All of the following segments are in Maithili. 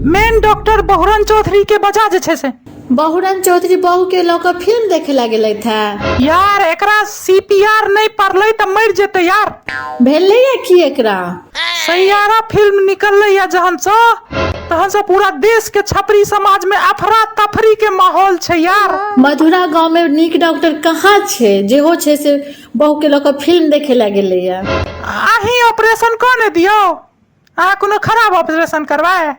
मेन डॉक्टर बहुरन चौधरी के बजा जे छै से। बहुरन चौधरी बहू के लऽ कऽ फिल्म देखे ला गेलथि है। यार एकरा सीपीआर नहि पड़लै तऽ मरि जेतै यार। भेलैया की एकरा? सैयारा फिल्म निकललै या जहन से तहन से पूरा देश के छपरी समाज में अफरा तफरी के माहौल छै यार। मधुरा गांव में नीक डॉक्टर कहाँ छै? जेहो छै से बहू के लऽ कऽ फिल्म देखे ला गेलैया। अहीं ऑपरेशन कऽ ने दियौ, अहाँ कोनो खराब ऑपरेशन करबै?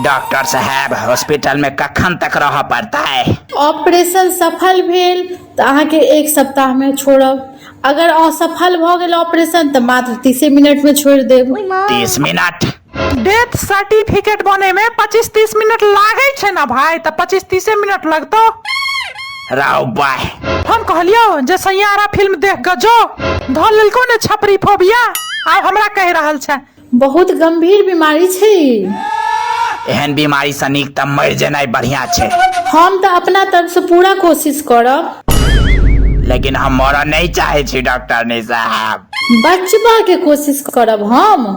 डॉक्टर साहब, हॉस्पिटल में कखन तक रहऽ पड़तै? ऑपरेशन सफल भेल तऽ अहाँके 1 सप्ताह में छोड़ब, अगर असफल भऽ गेल ऑपरेशन तऽ मात्र 30 मिनट में छोड़ि देब। 30 मिनट? डेथ सर्टिफिकेट बने में 25-30 मिनट लागै छै ना भाई, तऽ 25-30 मिनट लगतौ। राव बाय। हम कहलियौ जे सैयारा फिल्म देख कऽ जो, धऽ लेलको ने छपरी फोबिया, आब हमरा कहि रहल छै। बहुत गंभीर बीमारी छै ई। एहन बीमारी सँ नीक तऽ मरि जेनाइ बढ़िया छै। हम तऽ अपना तरफ सँ पूरा कोशिश करब। लेकिन हम मरऽ नहि चाहै छी डॉक्टरनी साहब। बचबा के कोशिश करब हम।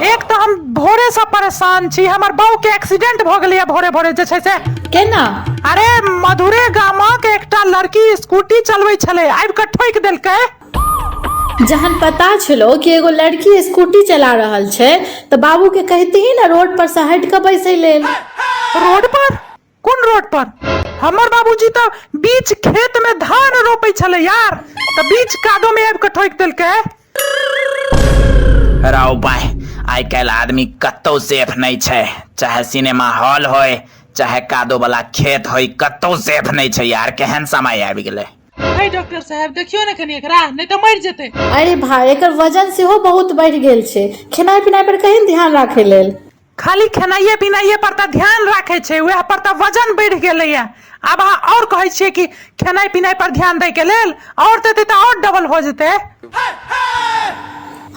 एक तऽ हम भोरे सँ परेशान छी, हमर बहू के एक्सीडेंट भऽ गेलैया भोरे भोरे जे छै से। केना? अरे मधुरे गामक एकटा लड़की स्कूटी चलबै छलै, आबि कऽ ठोकि देलकै। जहन पता छलो कि एगो लड़की स्कूटी चला रहल छै तऽ बाबू के कहितही ने रोड पर से हटि कऽ बैसै लेल। रोड पर? कोन रोड पर? हमर बाबूजी तऽ बीच खेत में धान रोपै छलै यार, तऽ बीच कादो में आबि कऽ ठोकि देलकै। राव भाई, आइ काल्हि आदमी कतौ सेफ नहि छै, चाहे सिनेमा हॉल होय चाहे कादो वाला खेत होय, कतौ सेफ नहि छै यार, केहन समय आबि गेलै। हे डॉक्टर साहब, देखियौ ने कनि एकरा, नहि तऽ मरि जेतै। अरे भाई, एकर वजन सेहो बहुत बढ़ि गेल छै, खेनाइ पिनाइ पर कहीं ध्यान राखै लेल। खाली खेनाइए पिनाइए पर तऽ ध्यान राखै छै, वएह पर तऽ वजन बढ़ि गेलैया। आब अहाँ आओर कहै छियै कि खेनाइ पिनाइ पर ध्यान दै के लेल, आओर देतै तऽ आओर डबल भऽ जेतै।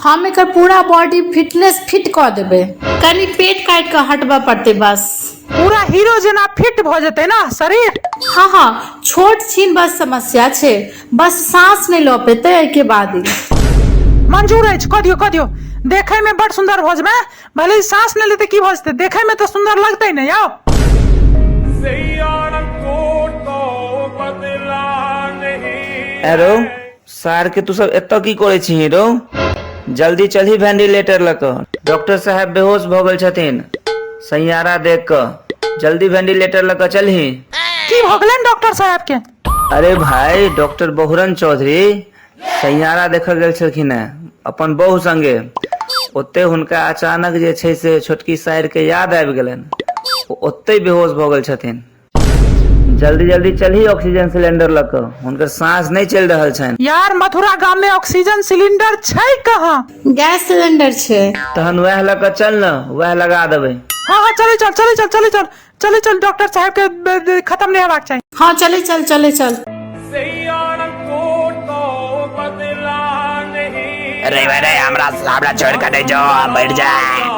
हम एकर पूरा बॉडी फिटनेस फिट कऽ देबै, कनि पेट काटि कऽ हटबऽ पड़तै बस। पूरा हीरो जेना फिट भऽ जेतै ना शरीर। हाँ हाँ, छोट छीन बस समस्या छै, बस सांस नहि लऽ पेतै एहिके बाद ई। मंजूर अछि, कऽ दियौ कऽ दियौ, देखै मे बड़ सुन्दर भऽ जेबै, भले ही सांस नहि लेतै की भऽ जेतै, देखै मे तऽ सुन्दर लगतै ने यौ। एरो सार के तू सब एतऽ की करै छी रौ? जल्दी चलही वेंटिलेटर लऽ कऽ, डॉक्टर साहेब बेहोश भऽ गेल छथिन सैयारा देख कऽ, जल्दी वेंटिलेटर लऽ कऽ चलही। की भऽ गेलनि डॉक्टर साहेब के? अरे भाई, डॉक्टर बहुरन चौधरी सैयारा देखऽ गेल छलखिन हेँ अपन बहू संगे, ओते हुनका अचानक जे छै से छोटकी साइर के याद आबि गेलनि, ओ ओतहि बेहोश भऽ गेल छथिन। जल्दी जल्दी चलही ऑक्सीजन सिलेंडर लऽ कऽ, हुनकर साँस नहि चलि रहल छनि। यार मथुरा गाम में ऑक्सीजन सिलेंडर छै कहाँ? गैस सिलेंडर छै। तहन वएह लऽ कऽ चल ने, वएह लगा देबै। हाँ हाँ चलै चल चलै चल चलै चल चलै चल, डॉक्टर साहब के खत्म नहि हेबाक चाही। हाँ चलै चल चलै चल। रे रे, हमरा हमरा छोड़ कऽ नहि जो, बैठ जा।